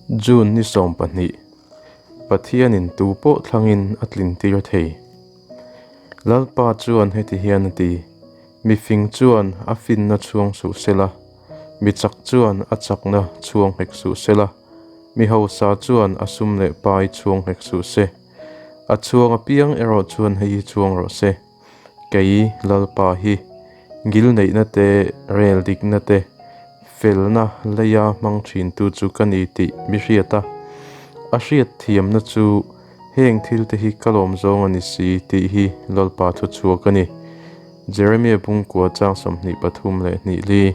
June ni 20, Pathianin tu pawh thlangin a tlintir thei. Lalpa chuan heti hian a ti, Mi fing chuan a finna chhuang suh sela, mi chak chuan a chakna chhuang hek suh sela, mi hausa chuan a sum leh pai chhuang hek suh se. A chhuang apiang erawh chuan hei hi chhuang rawh se. Kei Lalpa hi ngilneihna te, rel dikna te, felna leia hmang thintu chu ka ni tih mi hriat a. A hriat thiamna chu heng thil te hi ka lawm zawng a ni si tih hi Lalpa thu chhuak a ni. Jeremia Bungkua chang 23 leh li.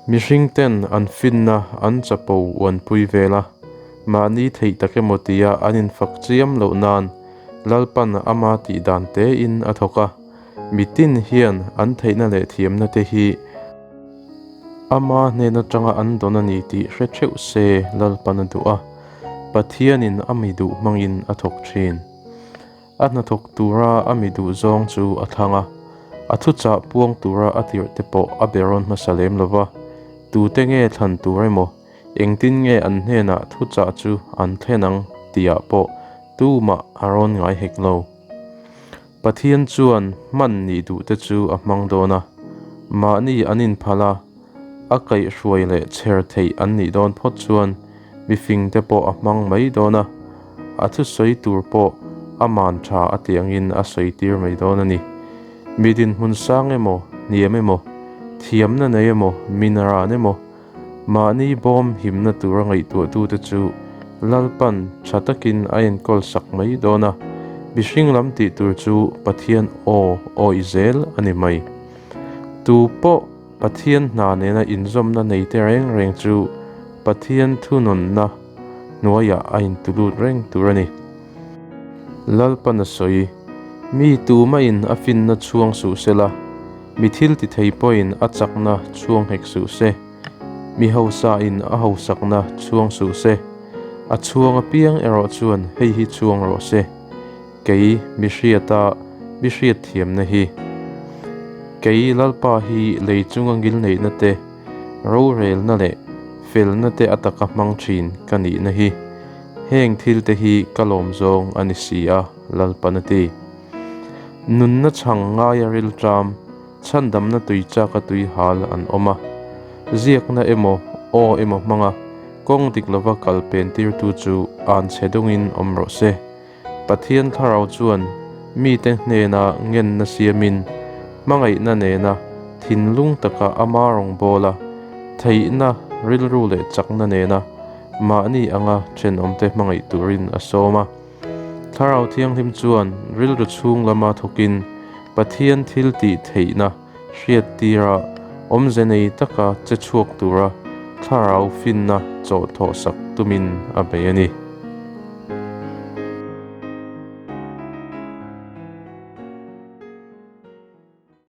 Mihring ten an finna an chapo uanpui vel a, mahni theih tak emaw tia an infak chiam loh nan Lalpan ama tih dan tein a thawk a, mitin hian an theihna leh thiamna te hi ama hnen atanga an dawn a ni tih hre theuh se Lalpan a duh a, Pathianin a mi duh hmangin a thawk thin. A hnathawk tura a mi duh zawng chu a thlang a, a thuchah puang tura a tirh te pawh a be rawn hmasa lem lo va, tute nge thlan tur emaw, engtin nge an hnenah thuchah chu an thlen ang tihah pawh tumah a rawn ngai hek lo. Pathian chuan hman nih duh te chu a hmang dawn a, mahni an inphal a, A kaihhruai leh chher theih an nih dawn phawt chuan mifing te pawh a hmang mai dawn a, a thusawi tur pawh a man tha a tih angin a sawi tir mai dawn a ni. Mi dinhmun sang emaw, hniam emaw, thiamna nei emaw, min ran emaw, mahni bawm himna tura ngaihtuahtute chu Lalpan tha takin a enkawl sak mai dawn a, mihring lam tih tur chu Pathian aw awih zel a ni mai. Tu pawh Pathian hna nena inzawmna nei te reng reng chu Pathian thununna hnuaiah a intulut reng tur a ni. Lalpan a sawi, Mi tumahin a finna chhuang suh se la, mi thil ti thei pawhin a chakna chhuang hek suh se, mi hausain a hausakna chhuang suh se, a chhuang apiang erawh chuan hei hi chhuang rawh se. Kei mi hriata mi hriat thiamna hi. Kei Lalpa hi lei chunga ngilneihna te, rorelna leh felna te a taka hmang thin ka nihna hi. Heng thil te hi ka lawm zawng a ni si a, Lalpan a ti. Nunna chhang ngaia rilṭam, chhandamna tui chaka tui hal an awm a. Ziakna emaw, aw emaw hmanga kawng dik lova kal pen tirtu chu anchhe dawngin awm rawh se. Pathian Thlarau chuan mite hnena ngenna siamin, hmangaihna nena thinlung taka ama rawngbawla theihna, rilru leh chakna nena mahni anga thenawmte hmangaih turin a sawm a. Thlarau Thianghlim chuan rilru chhung lama thawkin Pathian thil tih theihna hriattira awmze nei taka che chhuak tura Thlarau finna chawhthawhsak tumin a bei a ni.